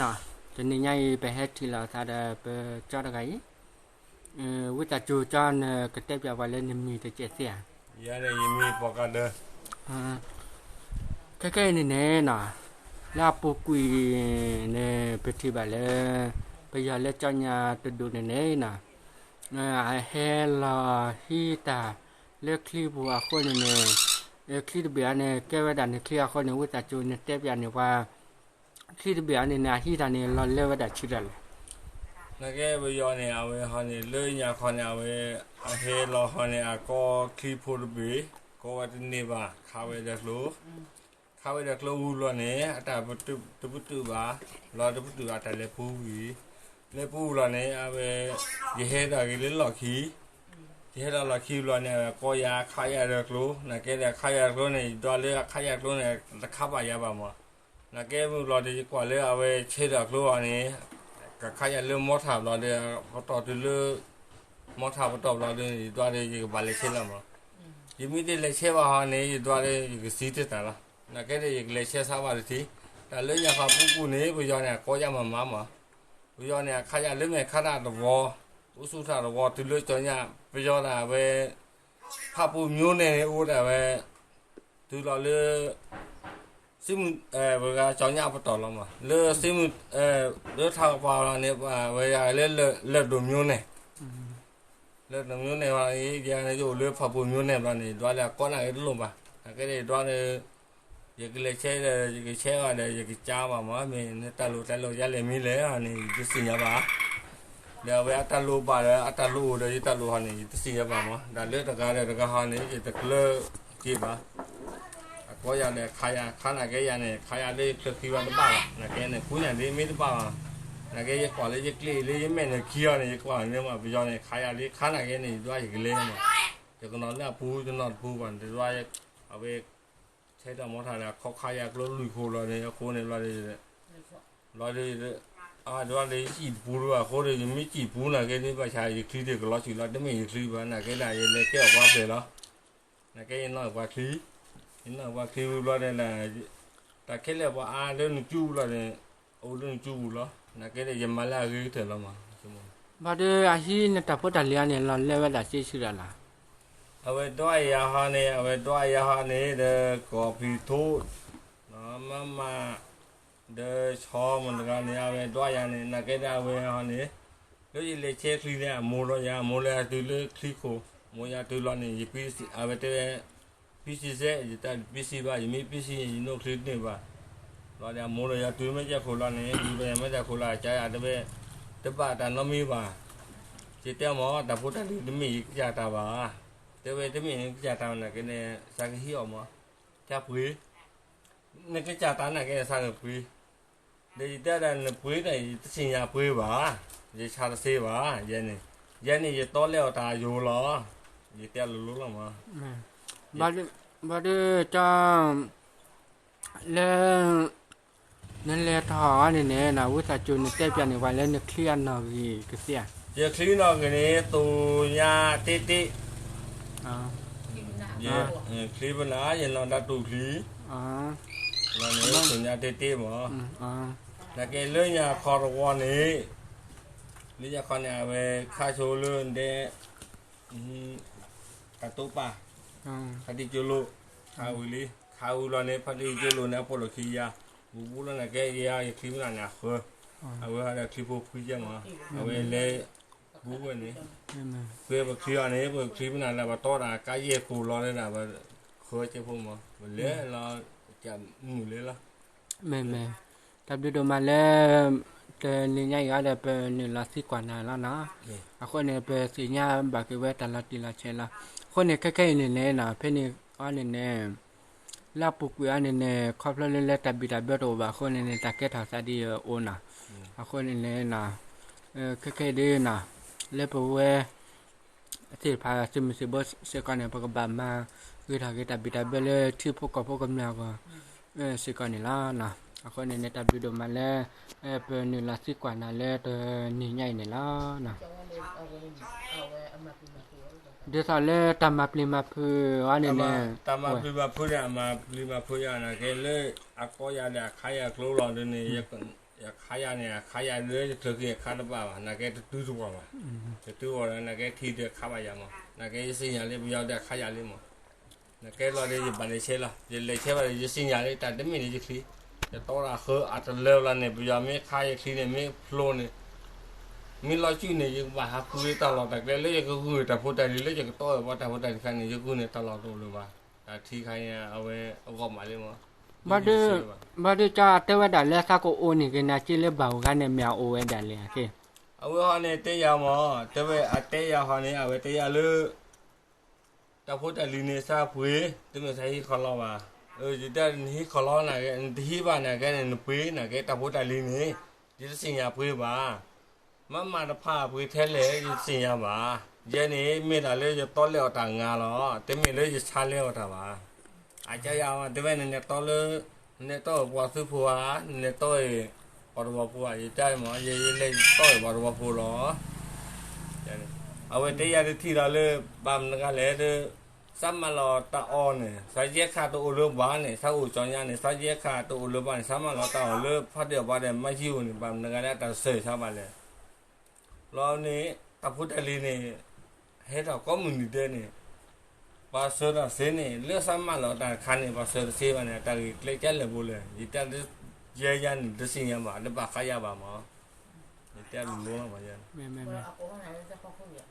နီၤ, တနံၤညါအံၤ ပဟဲထံၣ်လိာ်သးဒီးပကၠီတဂၤအံၤ, ဝံသးစူၤ ကၠီ နကတဲပျးပှၤလၢနမံၤတစဲးသ့ဧါ. ယၤန့ၣ် ယမံၤပှၤကဒီး. ခဲခဲအံၤန့ၣ်န့ၣ်နီၤ, လၢအပူၤကွံာ်န့ၣ် ပထံၣ်ဘၣ်လၢ ပယီၤလၢကၠီညါတဒူၣ်န့ၣ်န့ၣ်နီၤ, အဟဲလီၤဟံးတၢ်လၢချံပူၤအဃိန့ၣ်န့ၣ်, ချံတဘ့ၣ်အံၤန့ၣ် ကဲဝဲဒၣ်နချံအဃိန့ၣ် ဝံသးစူၤ နတဲပျးန့ၢ်ပှၤ ချံတဘ့ၣ်အံၤန့ၣ်န့ၣ် အဟံးတၢ်န့ၣ် လီၤလဲၤဝဲဒၣ်ဆံးတၢ်လဲၣ်. နကဲပယီၤန့ၣ် အဝဲဟီန့ၣ် လၢညါခီန့ၣ် အဝဲ အဟဲလီၤဟီန့ၣ် အကိးချံဖိတဘ့ၣ်, ကိးဝဲတန့ၢ်ဘၣ်, ခးဝဲဒီးကျိ, ခးဝဲဒီးကျိဝံၤလီၤန့ၣ် အတၢ်တပတုာ်ဘၣ်, လီၤတပတုာ်ဘၣ် အတၢ်လဲၤပူၤဝံၤ, လဲၤပူၤလီၤန့ၣ် အဝဲ ယဟဲဒၣ်ဂ့ၤလၢလီၢ်ခံ, ယဟဲဒၣ်လီၢ်ခံဘျီန့ၣ် အဝဲကိးယၤခးယၤဒီးကျိ, နကဲဒီးခးယၤကျိန့ၣ် ယဒွးလၢအခးယၤကျိန့ၣ် တခးဘၣ်ယၤဘၣ်မး. နကဲမုၢ်လီၤဒီး ယကွၢ်လၢအဝဲဆဲးဒီးကျိအီၤန့ၣ် ကခးယၤလၢမီထၣ်ဘျီဒီး ပတီၢ်တုၤလၢ မီထၣ်ပတီၢ်ဘျီဒီး ယဒွးဒီး ယကဘၣ်လဲၤဆဲးလီၤမး. ယမ့ၢ်တလဲၤဆဲးဘၣ်ဟီန့ၣ် ယဒွးဒီး ယကစံးတ့ၢ်တၢ်လီၤ. နကဲဒီး ယကလဲၤဆဲးဆါဘၣ်တထံၣ်, တၢ်လၢညါဃီပူၤကွံာ်န့ၣ် ပယီၤန့ၣ် အကိးယၤမၤမၤမး. ပယီၤန့ၣ် အခးယၤလၢမဲာ်ခးတၢ်တဝီ, အိၣ်ဆူၣ်ထၣ်တဝီ တုၤလၢကၠီညါ, ပယီၤဒၣ်ဝဲ ဖၣ်ပူၤမျိန့ၣ် အိၣ်ဒၣ်ဝဲ တုၤလီၤလၢ စ့မုၢ် ပှၤကၠီညါပတီၢ်လီၤမး, လၢစ့မုၢ် လၢထးကပၤလီၤန့ၣ် ပှၤဝဲယၤလၢလၢၢ်ဒိၣ်မျိန့ၣ်, လၢၢ်ဒိၣ်မျိန့ၣ်ဘၣ်န့ၣ် ယၤန့ၣ် ယအိၣ်လၢဖၣ်ပူၤမျိန့ၣ်ဘျီန့ၣ် ယဒွးလၢအကိးနာ်က့တလိၣ်ဘၣ်. နကဲဒီး ယဒွးဒီး ယကလဲၤဆဲးဒီး ယကဆဲးဘၣ်ဒီး ယကစၢ်ဘၣ်မး, မ့ၢ်နတၢ်လိၣ်တၢ်လိၣ်ယၤလဲၣ်မံၤလဲၣ်န့ၣ် ယတသ့ၣ်ညါဘၣ်. ဒီးအဝဲအတၢ်လိၣ်ဘၣ်ဒီး အတၢ်လိၣ်အိၣ်ဒီး ယတၢ်လိၣ်ဟီန့ၣ် ယတသ့ၣ်ညါဘၣ်မး. ဒီးလၢတဂၤဒီးတဂၤဟီန့ၣ် ယတကျၢၤက့ၤဘၣ်. အကိးယၤဒီးခးယၤ, ခးနာ်က့ယၤန့ၣ် ခးယၤလၢယချၢခံဘၣ်တဘၣ်ဘၣ်. နကဲန့ၣ် ဃုညၣ်ဒ်မ့ၢ်တဘၣ်ဘၣ်. နကဲယကွၢ်လၢယကျ့လၢယမဲာ်န့ၣ်ခံအီၤန့ၣ် ယကွၢ်န့ၣ်မး ပယီၤန့ၣ် ခးယၤလၢခးနာ်က့န့ၣ် ယဒွးယကလဲၤမး. ယကနီၤလၢအပူၤ ယနီၤတပူၤဘၣ်န့ၣ် ယဒွး အဝဲ ဆဲးတၢ်မီထၣ်န့ၣ် အခီခးယၤကျိလွံၢ်ခိၣ်လီၤန့ၣ် အဃိန့ၣ်ဘျီဒီး ဘျီဒီး အဒွးဒီးယစံၣ်တပူၤတဘၣ်အဃိဒီး ယမ့ၢ်စံၣ်ပူၤနာ်က့န့ၣ် ဘၣ်ဆၣ် ယချံဒၣ်ကလီၤဆံးလီၤ တမ့ၢ်ယချံဘၣ် နာ်က့ဒၣ် ယလဲၤကဲအီၣ်ပှၤဖျဲၣ်လီၤ. နာ်က့ယနီၣ်ပှၤချံ, ယနီၣ်ပှၤချံဝံၤဘျီဒီး တၢ်ခဲလၢာ်ပှၤအါလၢနစုပူၤလီၤန့ၣ် အိၣ်လၢနစုပူၤလီၤ. နာ်က့ဒီး ယမၤလၢအဂ့ၤကတၢၢ်လီၤမး. ဘၣ်ဒီးအဟံးနတၢ်ဖိတၢ်လံၤအံၤန့ၣ် လီၤလဲၤဝဲဒၣ်စ့ဆံးဒၣ်လီၤ. အဝဲဒွးယၤဟီန့ၣ် အဝဲဒွးယၤဟီန့ၣ် ဒီးကီၢ်ဖံးထိ, မၤမၤ, ဒီးဆီမတဂၤန့ၣ် အဝဲဒွးယၤန့ၣ် နာ်က့ဒၣ်အဝဲဟီန့ၣ် လၢယလဲၤဆဲးချံန့ၣ် အမိၢ်လီၤယၤ အမိၢ်လီၤယၤတုၤလၢချံခိၣ်, မိၢ်ယၤတုၤလီၤန့ၣ် ယ အဝဲတဲဝဲ ပံစံစဲး ယတၢ်ပံစံဘၣ် ယမ့ၢ်ပံစံ ယနိၣ်ချံတန့ၢ်ဘၣ်. ဘျီဒီးအမိၢ်ဒီးယၤတုၤမ့ၢ်ကဲခိၣ်လီၤန့ၣ် ယဒီးယမ့ၢ်တၢ်ခိၣ်လီၤ ကၢယၤတဲဝဲ တဘၣ်တၢ်နီတမံၤဘၣ်. ယတဲမး တၢ်ဖိတၢ်လံၤတမ့ၢ်ယကစၢ်တၢ်ဘၣ်. တဲဝဲတမ့ၢ်ယကစၢ်တၢ်ဘၣ်နာ်က့န့ၣ် သးကဟံးအီၤမး, ကပှ့ၤ, နကစၢ်တၢ်နာ်က့န့ၣ် သးကပှ့ၤ ဒီးယတဲဒၣ်နပှ့ၤန့ၣ် ယတသ့ၣ်ညါပှ့ၤဘၣ်, ယဆါတသ့ဘၣ်, ယဲန့ၣ်, ယဲန့ၣ် ယတီလဲအီၤတၢ်ယိာ်လီၤ, ယတဲလိၤလိၤလီၤမး. ဘၣ်ဒီး, ဘၣ်ဒီး ကၠီ လၢ နလဲၤထီၣ်အီၤန့ၣ်န့ၣ် ဝံသးစူၤနတဲပျးန့ၢ်ပှၤလၢနချံအနီၣ်ဂံၢ်ကသ့ဧါ. ယချံနီၣ်ဂံၢ်န့ၣ် သိၣ်ညါတ့တ့ ချံပနၢ် ယနီၣ်တၢ်တူၢ်ချံ, လီၤန့ၣ် သိၣ်ညါတ့တ့မး, နာ်က့လၢညါခီတဝီန့ၣ်, လၢညါခီန့ၣ် အဝဲခါဆိလၢဒဲး အတိပာ်, ဖါတံၢ်ကၠိလိာ်, ခးဝံၤလံ, ခးဝံၤလီၤန့ၣ် ဖါတံၢ်ကၠိလိာ်န့ၣ် အပိာ်လိာ်ခံယၤ, ဘူးဘူးလီၤနာ်က့ယၤ ယချံပနၢ်န့ၣ်အဃၢ, အဝဲဟီဒီးချံဖိဖှံကဲမး, အဝဲလဲၤ ဘူးဝဲန့ၣ်, ပပချံအီၤန့ၣ် ပချံပနၢ်လၢပတီဒၣ်ကါယဲၢ်ခိၣ်လီၤဒၣ် ပဃၢကဲဖိမး ပလဲၤလီၤ, ကမုာ်လဲၤလီၤ. မ့ၢ်မ့ၢ်, တၢ်ဘျုးဒိၣ်မးလၢ တနံၤညါအံၤအီၤဒီး ပနုာ်လီၤသံကွၢ်နၤလီၤနီၤ. အဃိန့ၣ် ပသ့ၣ်ညါဘၣ်က့ၤဝဲတၢ်လီၤတံၢ်လီၤဆဲးလီၤ. အဃိန့ၣ် ခဲခဲအံၤန့ၣ်န့ၣ်နီၤ ဖဲန့ၣ်အီၤန့ၣ်န့ၣ် လၢအပူၤကွံာ်အီၤန့ၣ်န့ၣ် ခီဖျိလၢလၢတၢ်ဘံၣ်တၢ်ဘၢတအိၣ်ဘၣ်အဃိန့ၣ်န့ၣ် တၢ်ကဲထီၣ်သးဒ်အံၤအိၣ်နီၤ. အဃိန့ၣ်န့ၣ် ခဲခဲအံၤဒ်နီၤ လၢပဝဲ သ့ၣ်တဖၣ်သုးမုၢ်သံၣ်ဘိစ့ၢ်ကီးန့ၣ် ပကဘၣ်မၤဂ့ၤထီၣ်က့ၤတၢ်ဘံၣ်တၢ်ဘၢလၢထံဖိကီၢ်ဖိကမျၢၢ်အဂီၢ် စ့ၢ်ကီးန့ၣ်လီၤ. အဃိန့ၣ်န့ၣ် တၢ်ဘျုးဒိၣ်မးလၢ ပနုာ်လီၤသံကွၢ်နၤလၢတနံၤညါအံၤန့ၣ်လီၤ. ဒ်သိးလၢတၢ်မၤပျံၤမၤဖုးအီၤန့ၣ်န့ၣ် တၢ်မၤပျံၤမၤဖုးန့ၣ် အမၤပျံၤမၤဖုးယၤနာ်က့လၢ အကိးယၤဒီးအခါယၤကျိလီၤဒ်န့ၣ် ယ ယခါယၤန့ၣ် အခါယၤလၢယချုးခံအခါတဘၣ်ဘၣ်, နာ်ကဲတတုၤတပှၢ်ဘၣ်, တတုၤဝဲဒီး နာ်ကဲထံဒုးခါဘၣ်ယၤမး, နာ်ကဲယသ့ၣ်ညါလၢပယီၤဒီးအခါယၤလံမး, နာ်ကဲလီၤဒီးယဘၣ်လဲၤဆဲးလီၤ, ယလဲၤဆဲးဘၣ်ဒီးယသ့ၣ်ညါလၢတၢ်တမ့ၢ်န့ၣ်ယချံ, ယတီတၢ်ဃၢအတလၢလီၤန့ၣ် ပယီၤမ့ၢ်ခါယချံန့ၣ် မ့ၢ်ဖျိန့ၣ် မ့ၢ်လီၤစုၣ်န့ၣ် ယကဘၣ်ဟးဃုတၢ်လီၢ်တၢ်ကျဲလၢယကဂုာ်တၢ်ဖိတၢ်လံၤလၢယကတီအီၤဘၣ်တၢ်ဖိတၢ်လံၤခါန့ၣ် ယဂုာ်န့ၣ်တၢ်လီၢ်တအိၣ်လၢၤဘၣ်, တၢ်ထံခါန့ၣ် အဝဲအဂီၢ်မးလံမး, ဘၣ်ဒုး ဘၣ်ဒုးကၠီတဲဝဲဒၣ်လၢသးကအိၣ်န့ၣ်ဂ့ၤ နာ်က့လၢဘၣ်ဂၤန့ၣ် မ့ၢ်အအိၣ်ဝဲဒၣ်လဲၣ်အဃိ, အဝဲဟီန့ၣ်တဲယၤမး, တဲဝဲအတဲယၤဟီန့ၣ် အဝဲတဲယၤလၢ တၢ်ဖိတၢ်လံၤန့ၣ် စးပှ့ၤ, တမ့ၢ်စးဟံးခီလီဘၣ်, ယတဲနဟံးခီလီနာ်က့ နတဟံးဘၣ်နာ်က့န့ၣ် နပှ့ၤနာ်က့ တၢ်ဖိတၢ်လံၤန့ၣ် ယတသ့ၣ်ညါပှ့ၤဘၣ်, မၤမၤတဖၣ်ပှ့ၤထဲလဲၣ် ယတသ့ၣ်ညါဘၣ်, ယဲန့ၣ် မ့ၢ်ဒၣ်လၢယတီလဲအီၤတၢ်ငါလီၤ, တမ့ၢ်လၢယဆါလဲအီၤတၢ်ဘၣ်, အကၠီယၤတဲဝဲ နလဲၤတီလၢ နလဲၤတီအီၤပှၤသုးဖိဧါ, နလဲၤတီအီၤပှၤတဝီဖိဧါ, ယတဲမး ယလဲၤတီအီၤပှၤတဝီဖိလီၤ အဝဲတဲယၤတထံၣ်ဒီးလၢ ဘၣ်မနုၤဂၤလဲၣ်ဒီး စးမၤလီၤတၢ်အီၣ်န့ၣ် စးယဲၢ်ခါတအိၣ်လၢဘၣ်န့ၣ် စးအိၣ်ကၠီညါန့ၣ် စးယဲၢ်ခါတအိၣ်လၢဘၣ်န့ၣ် စးမၤလီၤတၢ်အီၣ်လၢဖးဒိၣ်အဘၣ်ဒီး မၤယံၤအိၣ်န့ၣ် ဘၣ်မနုၤဂၤလၢအတၢ်စၢၢ်ဆါဘၣ်လဲၣ်, လီၤန့ၣ် တၢ်ဖိတၢ်လံၤန့ၣ် ဟဲထီၣ်ကိးမုၢ်နံၤဒဲးန့ၣ် ပှၤစၢၤတၢ်စ့န့ၣ် လၢစးမၤလီၤတၢ်တခါန့ၣ် ပှၤစၢၤတစ့ဘၣ်န့ၣ် တၢ်ဂ့ၢ်ကျဲကၢလဲၣ်ဘိလဲၣ်, ယတဲ ယဲယၤန့ၣ် တသ့ၣ်ညါဘၣ် တဘၣ်ဃးယၤဘၣ်မး, ယတဲလိၤလိၤလီၤမးယဲန့ၣ်